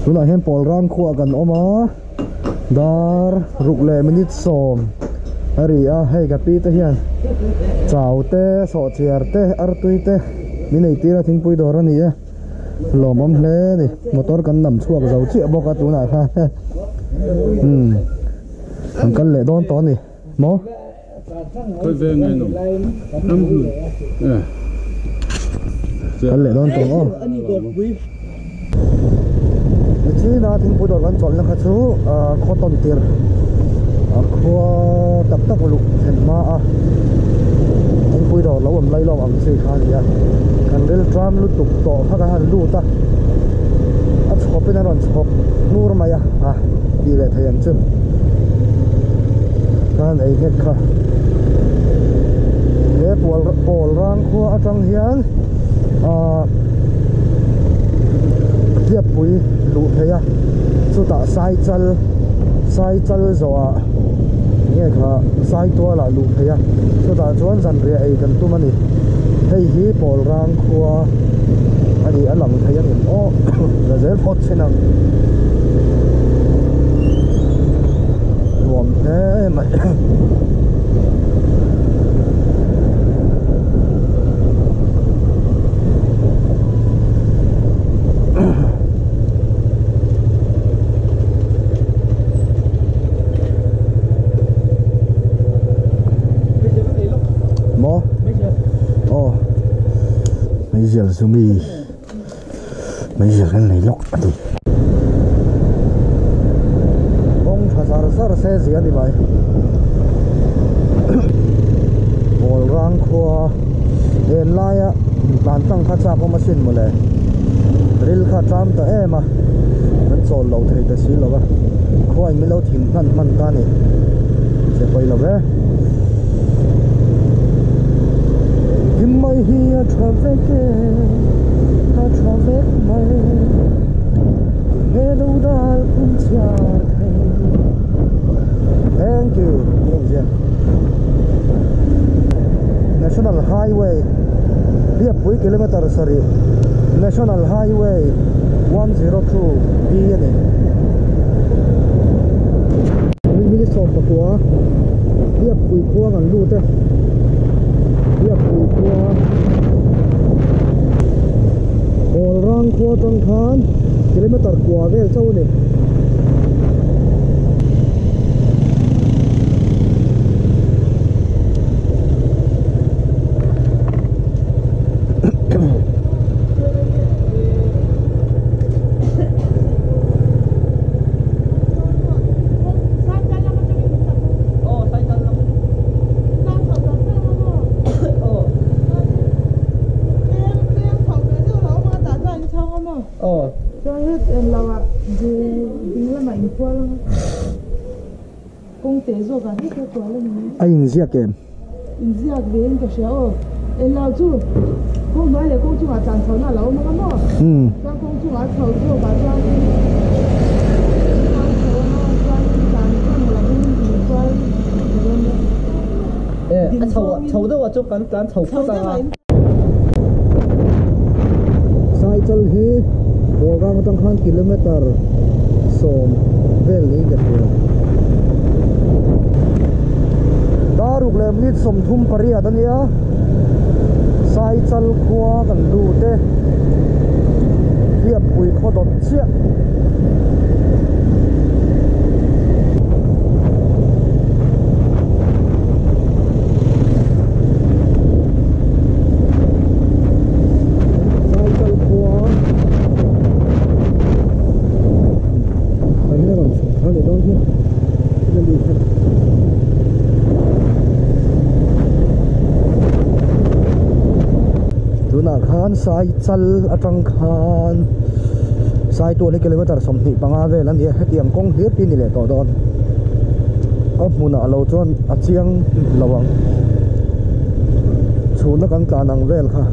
Tunah hian Pawlrang khuaah kan awm a, dar ruk leh minute sawm a ri a, hei ka pi te hian chau te, sawhchiar te, artui te min ei tir a thingpui dawr a ni e, lawmawm hle a ni, motor kan nam chhuak zo chiah bawk a tunah khan umm kan kal leh dawn tawh a ni maw. Kal leh dawn tawh aw. Nichina thingpui dawr kan chawlhna kha chu khaw tawn tir a khua tak tak luh thlen hma a thingpui dawr lo awm lai lawk ang chi kha a ni a kan ril tram lutuk tawh kha kan han lut a a chhawpin a rawn chhawp hnur mai a a tih leh thei ang chu. Khan ei nghet kha he pawl pawl rang khua atang hian ahh hliappui luh theih a chutah saichal saichal zawhah nge kha saitual ah luh theih a chutah chuan zanriah ei kan tum a ni hei hi pawl rang khua a ni a lang thei a ni aw la zel phawt chin ang. Nuam hle mai. Maw? Aw. Meizial chu mi. Meizial kan nei lawk a ti. Kawng tha zar zar se zia ni mai. Pawl rang khua en laia tlan tlang kha chak awm asin mawle. Ril kha tram ta em a, kan chawl lo thei ta si lo va. Khua in milo thim hman hman ta ni. Che pawi lo ve. Engkim mai hi a tha vek e, a tha vek mai Tinge lo dal phun chhiar thei Thank you tih a inziak National Highway Biakpui kilometer sarih National Highway 102 B a ni. Minute 19 Biakpui khua kan lut e Biakpui khua Kawlrang khua atang khan kilometer kua vel chauh a ni. A inziak em? Inziak ve in ka hria aw. Englo chu kawng hnuai leh kawng chungah tlan chho na a lo awm ang a maw? Chuan kawng chungah a chho zawkah chuan tlan chho ang a chuan tlan tlang lovin inkual ta dawn nia. E a chho chho deuh ah chuan kan tlan chho phawt ang a. Cycle hi Bawlrang atang khan kilometer sawm vel niin ka hria. Daruk leh minute 38 a nia Saichal khua kan lut e Hliappui khaw dawt chiah. Saichal khua kan rawn chhuk thar leh dawn hi Tunah khan Saichal atang khan Saitual hi kilometer 25 vel a ni a, hetiang kawng hlir hi a ni leh tawh dawn. Ka hmunah lo chuan a chiang lo ang. Chhuna kan tlan ang vel kha,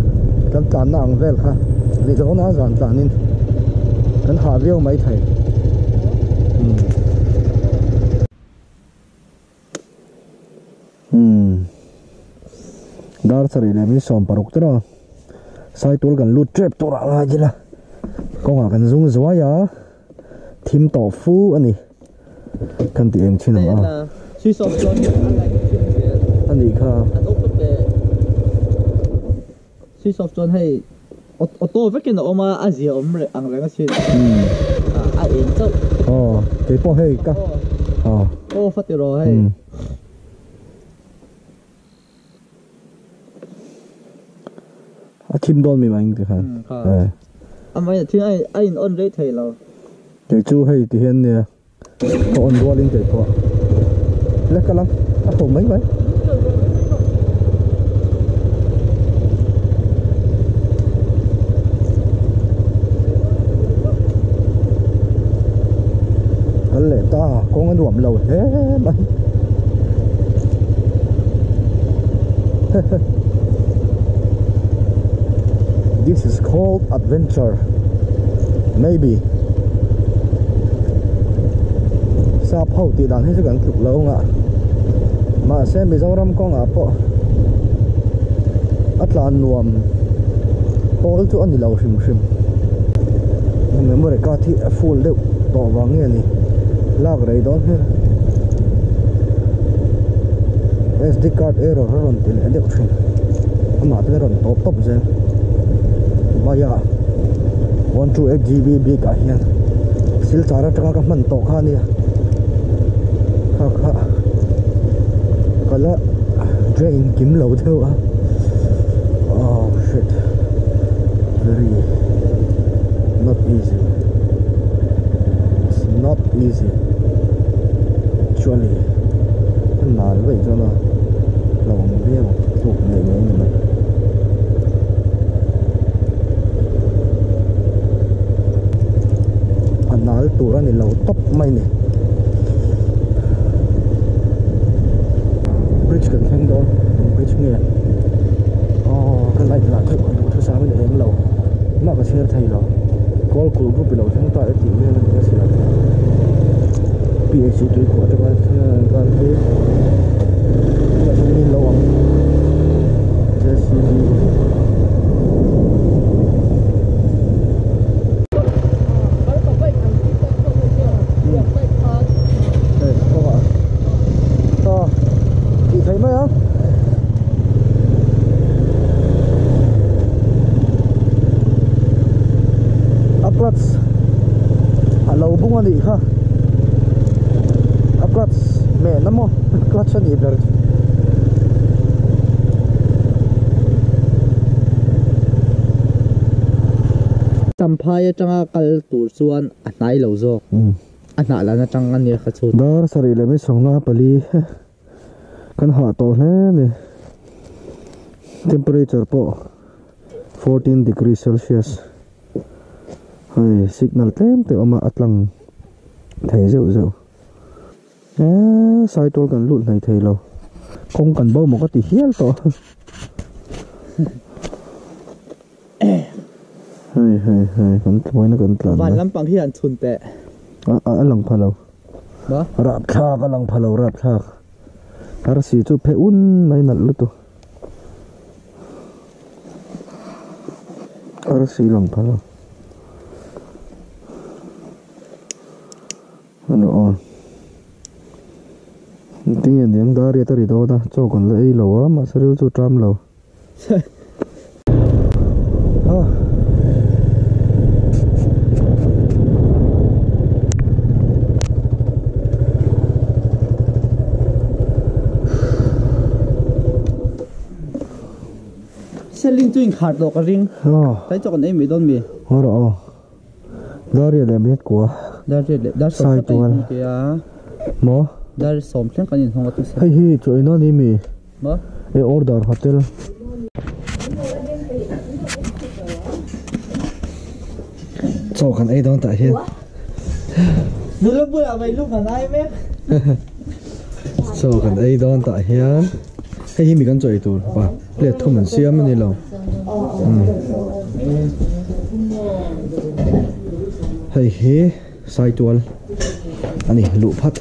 kan tlanna ang vel kha a ni dawn a, zan tlanin kan hah viau maithei. Umm dar sarih leh minute 16 te rawh Saitul kan lut tep tur ah ngai ila kawngah kan zung zuai a. thim tawh fu ani kan ti eng thin ang a switch off chuan a light thim zel ani kha an off leh switch off chuan hei auto vekin a awm a a zia awm reh ang reng a chin a eng chauh aw keipawh hei ka aw off a ti rawh hei. A thim dawn mi mai ti khan a mai a thim a in on rei thei lo kei chu hei ti hian nia ka on rualin kei pawh le ka lang a ho mai mai kal leh ta kawng a nuam lo hle mai. This is called adventure. Maybe. Sap ho tih dan hi chu kan tluk lo nga. Mahse Mizoram kawngah pawh a tlan nuam pawl chu a ni lo hrim hrim. Memory card hi a full deuh tawh vang nge ni lak rei dawn hmel. SD card error a rawn ti leh deuh thin. Amah te rawn tawp tawp zel. Maya 128 GB bik ah hian silchar atanga ka hman tawh kha ania. Kha kha kala drain kim lo deuh a. Oh shit. Very not easy. It's not easy. Actually nal vei chuan a lo ang viau tluk ngei ngei ni mai. A nal tur a ni lo tawp mai ni. Bridge kan thleng dawn eng bridge nge aw ka light lah chu duh thusam in eng lo mah ka chhiar thei lo call kul group i lo thleng ta e tih vel a ni ka chhiar PHC tui khuah te khan kan hi tunah chuan min lo ang JCB hei kawngah aw tih theih mai a. A clutch a lo bung a nih kha a clutch mehna maw clutch a nih ber chu. Champhai atanga kal tur chuan a hnai lo zawk a hnah lan atang a nia kha chu. Dar sarih leh mai sawmnga pali kan hah tawh hle a ni temperature pawh 14 degree celsius hei signal tlem te awm a a tlang thei zeuh zeuh eee saitual kan lut hlei thei lo kawng kan bo maw ka ti hial tawh hei hei hei kan tluaina kan tlan van lampang hi han chhun teh a a lang pha lo rapthlak a lang pha lo rapthlak arsi chu phe un mai nalh lutuk arsi lang pha lo ano aw tinge niang dar riat a ri dawn a chaw kan la ei lo a mahse ril chu a ṭam lo. Selling chu in khar tawh ka ring. Tlai chaw kan ei mai dawn mi. Haw rawh aw. Dar riat leh minute kua. Dar riat leh dar sawm thleng kan inhawng tia. Maw? Dar sawm thleng kan inhawng a chu. Hei hi chaw ina ni mi. Maw? E order hotel. Chaw kan ei dawn tah hian. Nula bulah mai lum an ai mek. Chaw kan ei dawn tah hian. Hei hi mi kan chaw ei tur pa plate thum an siam a ni lo. Hei hi saitual a ni luh phat.